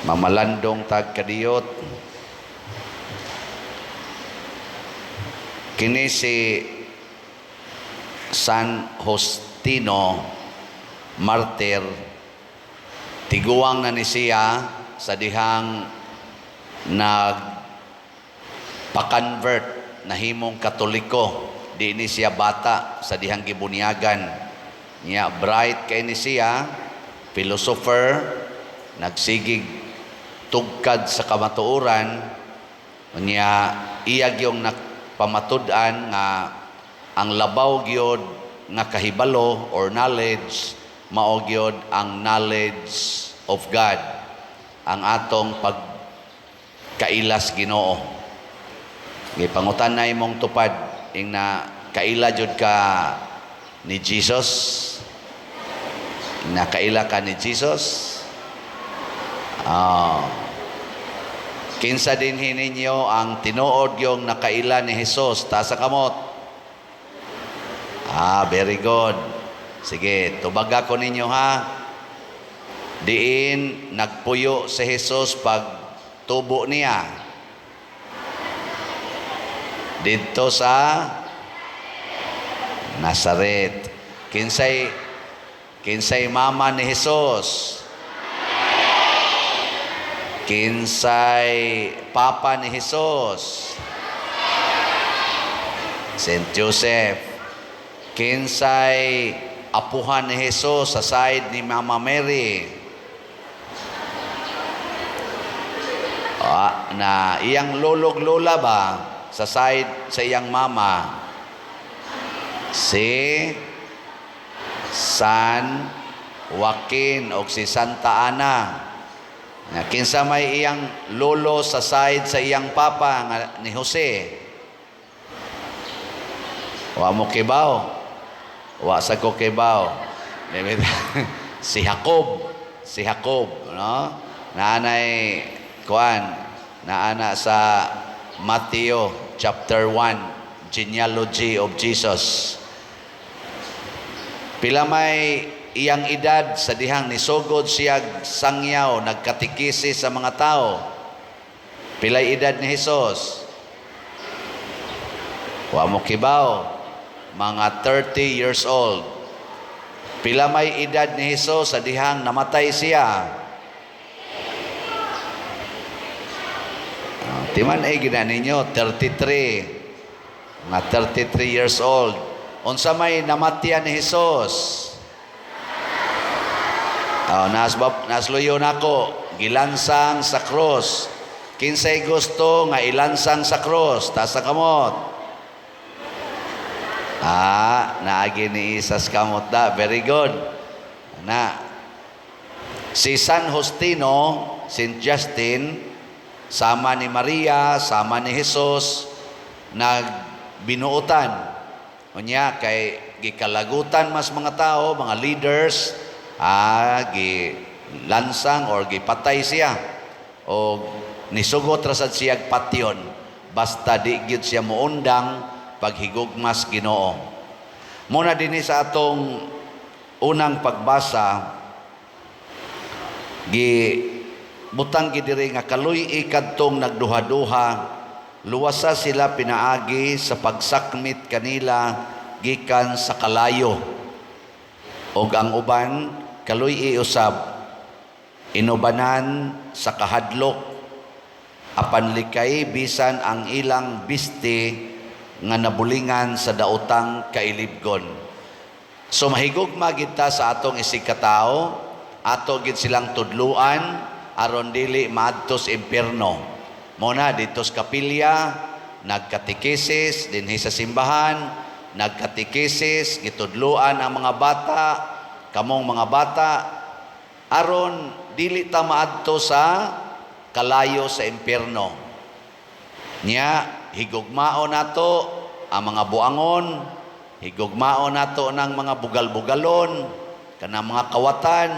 Mamalandong tag kadiyot. Kini si San Justino martir, tiguang na ni siya sa dihang nagpa-convert, nahimong Katoliko. Di ni siya bata sa dihang gibunyagan. Niya bright kay ni siya, philosopher, nagsigig tugkad sa kamatuoran. Niya iya gyung nakpamatud-an nga ang labaw gyud nga kahibalo or knowledge mao gyud ang knowledge of God, ang atong pagkailas Ginoo. Gipangutan na imong tupad ing na kaila jud ka ni Jesus? Nakaila ka ni Jesus? Ah. Kinsa dinhi ninyo ang tinuod yung nakaila ni Jesus? Taas sa kamot. Ah, very good. Sige, tubaga ko ninyo ha. Diin nagpuyo si Jesus pag tubo niya? Didto sa Nazaret. Kinsay mama ni Jesus? Kinsay papa ni Jesus? Saint Joseph. Kinsay apuhan ni Jesus sa side ni Mama Mary? Ah, na iyang lolog lola ba sa side sa iyang mama? Si San Joaquin o si Santa Ana. Nga kinsa may iyang lolo sa side sa iyang papa nga ni Jose? Wa mo kibaw? Wa sa ko kibaw. Si Jacob, si Jacob, no? Naanay kuan, naana sa Matthew chapter 1, genealogy of Jesus. Pila may iyang edad sa dihang nisugod siya sangyaw, nagkatikisi sa mga tao? Pilay edad ni Jesus? Wa mo kibaw? Mga 30 years old. Pila may edad ni Jesus sa dihang namatay siya? Timan ay gina ninyo, 33. Mga 33 years old. Unsa may namatyan ni Jesus? Oh, nasluyo nako, gilansang sa cross. Kinsay gusto nga ilansang sa cross? Taas sa kamot. Ah, naagi ni isas kamot da. Very good. Na si San Justino, Saint Justin, sama ni Maria, sama ni Jesus, nagbinuotan. Unya kay gikalagutan mas mga tao, mga leaders, gilansang or gipatay siya. O nisugot ra sad siya patyon basta di gyud siya muundang paghigugmas Ginoo. Muna dinhi sa atong unang pagbasa, gi butang gi diri nga kaluy-i kadtong nagduha-duha, luwasa sila pinaagi sa pagsakmit kanila gikan sa kalayo. Og ang uban kaluy-i usab inubanan sa kahadlok, apan likay bisan ang ilang bisti nga nabulingan sa daotang kailibgon. So mahigugma gid ta sa atong isig katao, ato gid silang tudluan aron dili maadto sa impierno. Mo na didto sa kapilya nagkatekesis, dinhi sa simbahan nagkatekesis, gitudluan ang mga bata, kamong mga bata, aron dili ta maadto sa kalayo sa impierno. Nya higugmao nato ang mga buangon, higugmao nato ng mga bugal-bugalon, kanang mga kawatan,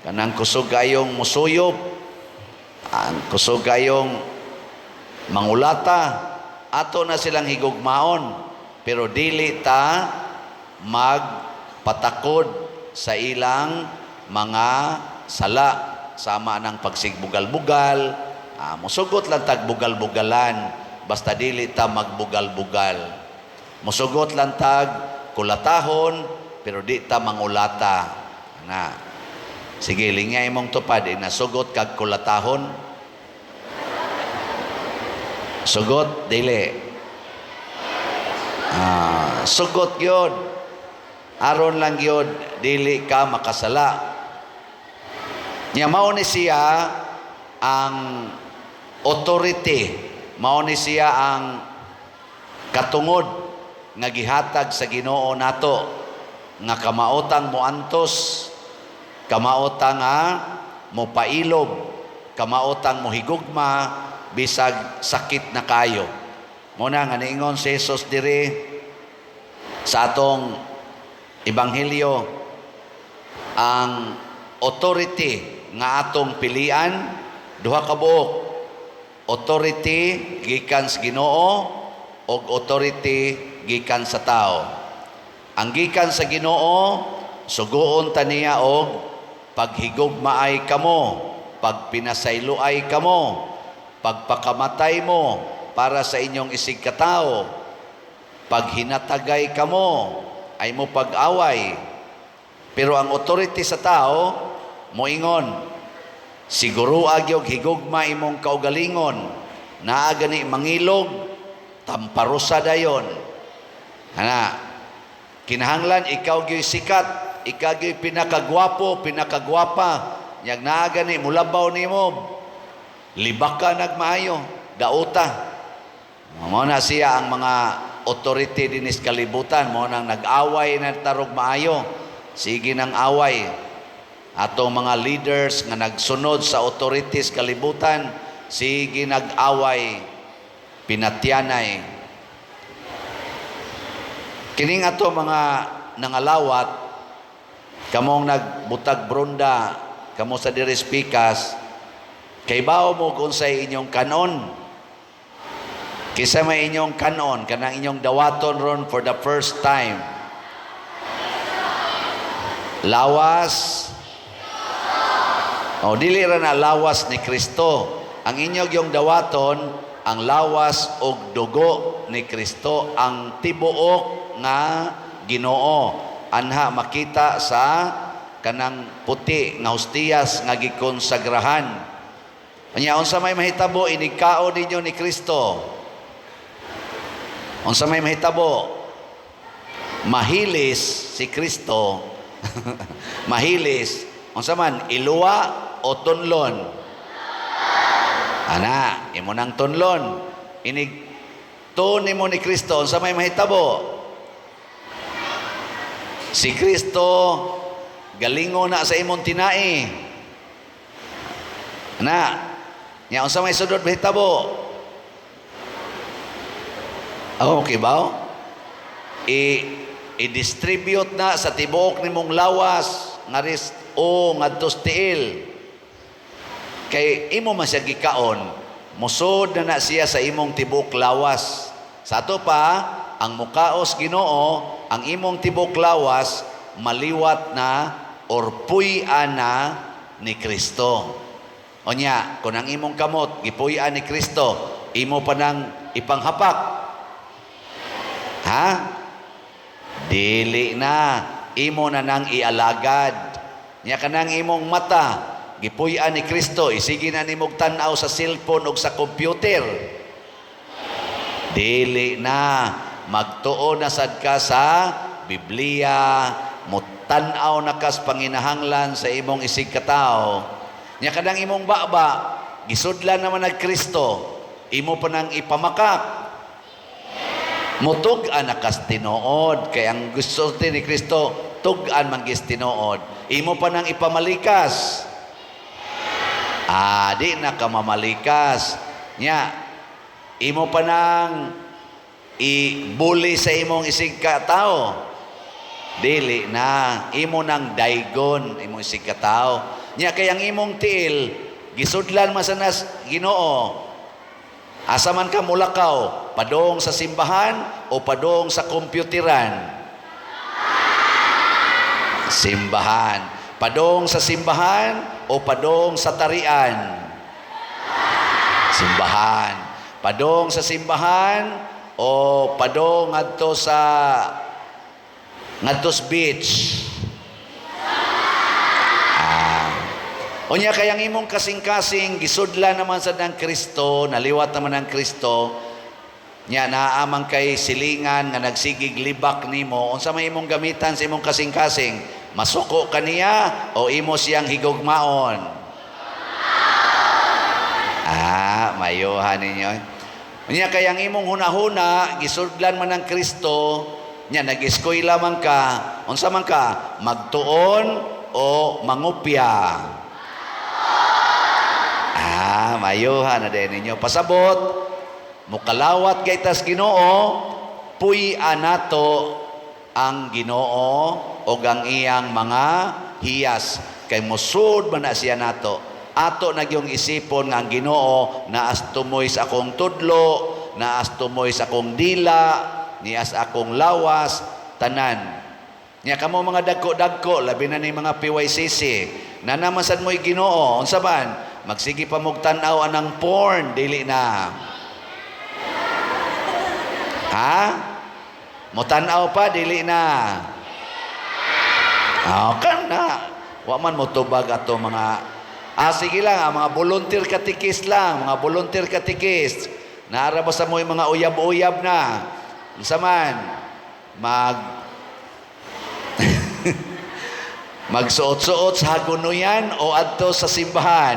kanang kusog kayong musuyop, ang kusog kayong mangulata, ato na silang higugmaon, pero dili ta magpatakod sa ilang mga sala. Sama ng pagsigbugal-bugal, musugot lang tag bugal-bugalan, basta dili ta magbugal-bugal. Musugot lang tag kulatahon, pero di ta mangulata. Na. Sige, lingay mong tupad, nasugot kag kulatahon. Sugot, dili. Sugot gyud. Aron lang gyud dili ka makasala. Nya mao ni siya ang authority, mao ni siya ang katungod nga gihatag sa Ginoo nato nga kamaotang moantos, kamaotang nga mopailob, kamaotang mohigugma bisag sakit na kayo. Mao na nga niingon si Jesus diri sa atong ebanghelyo, ang authority nga atong pilian duha ka buok: authority gikan sa Ginoo ug authority gikan sa tao. Ang gikan sa Ginoo, suguon ta niya og paghigugmaay kamo, pagpinasayloay kamo, pagpakamatay mo para sa inyong isig katawo, paghinatagay kamo, ay mo pag-away. Pero ang authority sa tao, moingon, siguro agyog higugma imong kaugalingon, naa gani mangilog, tamparosa dayon. Ana, kinahanglan ikaw gyoy sikat, ikaw gyoy pinakagwapo, pinakagwapa, nyag naa gani mulabaw nimo, libak ka nagmaayo, dauta. Mao na siya ang mga authority dinis kalibutan, mao nang nag-away na tarog maayo. Sige nang away. Atong mga leaders nga nagsunod sa authorities kalibutan, sige nag-away, pinatyanay. Kining ato mga nangalawat, kamong nagbutag bronda, kamo sa diri pikas, kay bao mo kung sa inyong kanon. Kinsa may inyong kanon, kanang inyong dawaton ron for the first time? Lawas. O, dili ra na lawas ni Kristo. Ang inyong yung dawaton, ang lawas og dugo ni Kristo, ang tibuok nga Ginoo. Anha makita sa kanang puti nga hostiyas nga gikonsagrahan. Anya, unsa may mahitabo inig kaon ninyo ni Kristo? Unsa may mahitabo? Mahilis si Kristo. Mahilis. Unsa man, iluwa o tunlon? Ana, imo nang tunlon. Inig tuon nimo ni Kristo, unsa may mahitabo? Si Kristo galingo na sa imong tinai. Ana, nya unsa may sudod mahitabo? Ako okay ba? I-distribute na sa tibuok nimong lawas ngaris o ngadto sa tiil. Kay imo man siya gikaon, musod na na siya sa imong tibuok lawas. Sa ato pa, ang mukaos Ginoo, ang imong tibuok lawas maliwat na or puy-an na ni Kristo. Onya, kung ang imong kamot gipuy-an ni Kristo, imo pa nang ipanghapak? Ha? Dili na. Imo na nang ialagad. Nya kanang imong mata, gipuy-an ni Kristo, isige na nimog tan-aw sa cellphone ug sa computer? Dili na. Magtuo na sad ka sa Biblia, mutan-aw na kas panginahanglan sa imong isig katawo. Nya kanang imong baba, gisudlan naman nag Kristo, imo pa nang ipamakak? Mutug-an na kas tinuod, kay ang gusto ni Kristo tug-an man gis tinuod. Imo pa nang ipamalikas? Di na ka mamalikas. Nya imo pa nang ibuli sa imong isig ka tao? Dili na, imo nang daygon imong isig ka tao. Nya kay ang imong tiil gisudlan man sa nas Ginoo, asa man ka mulakaw, padong sa simbahan o padong sa kompyuteran? Simbahan. Padong sa simbahan. o padong sa tarian? Simbahan. Padong sa simbahan o padong ngadto sa beach? Ah. Unya kay ang imong kasing-kasing gisudlan naman sad ng Kristo, naliwat naman ng Kristo. Nya naa man kay silingan nga nagsigig libak nimo, unsa may imong gamitan sa imong kasing-kasing? Masuko kaniya o imo siyang higugmaon? Ah, mayuhan ninyo. Unya kay ang imong hunahuna gisudlan man ng Kristo, nya nag-eskwela man ka, unsa man ka? Magtuon o mangupya? Ah, mayuhan na din ninyo. Pasabot, mukalawat kay tas Ginoo, puy-an nato ang Ginoo o ang iyang mga hiyas kay musud man na siya nato. Ato na gyung isipon nga ang Ginoo naas tumoy sa akong tudlo, naas tumoy sa akong dila, nias akong lawas, tanan. Nya kamo mga dagko-dagko, labi na ni mga PYCC, na naman sad mo'y Ginoo, unsa man? Magsige pa mog tan-aw anang porn, dili na? Ha? Mo tan-aw pa, dili na? Ah, kan na. Wa man mo tubag ato mga. Ah, sige lang, ah, mga volunteer katikis lang, mga volunteer katikis. Naara ba sa mo yung mga uyab-uyab na? Unsa man? Magsuot-suot sa hagunoyan o adto sa simbahan?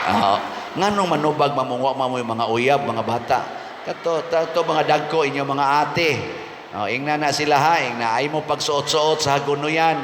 Ah, nganong manubag mamungwa mo yung mga uyab, mga bata? Kato, tato mga dagko inyo mga ate. Oh, ingna na sila ha, ingna ay mo pagsuot-suot sa hagunoyan.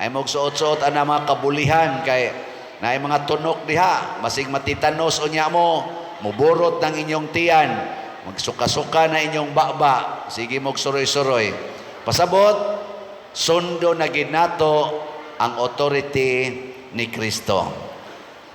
Ay mo suot-suot ana mga kabulihan kay naay mga tunok diha, masig matitanos unya mo, muburot ng inyong tiyan, magsuka-suka na inyong baba, sige mo suroy-suroy. Pasabot, sundo na gid nato ang authority ni Kristo.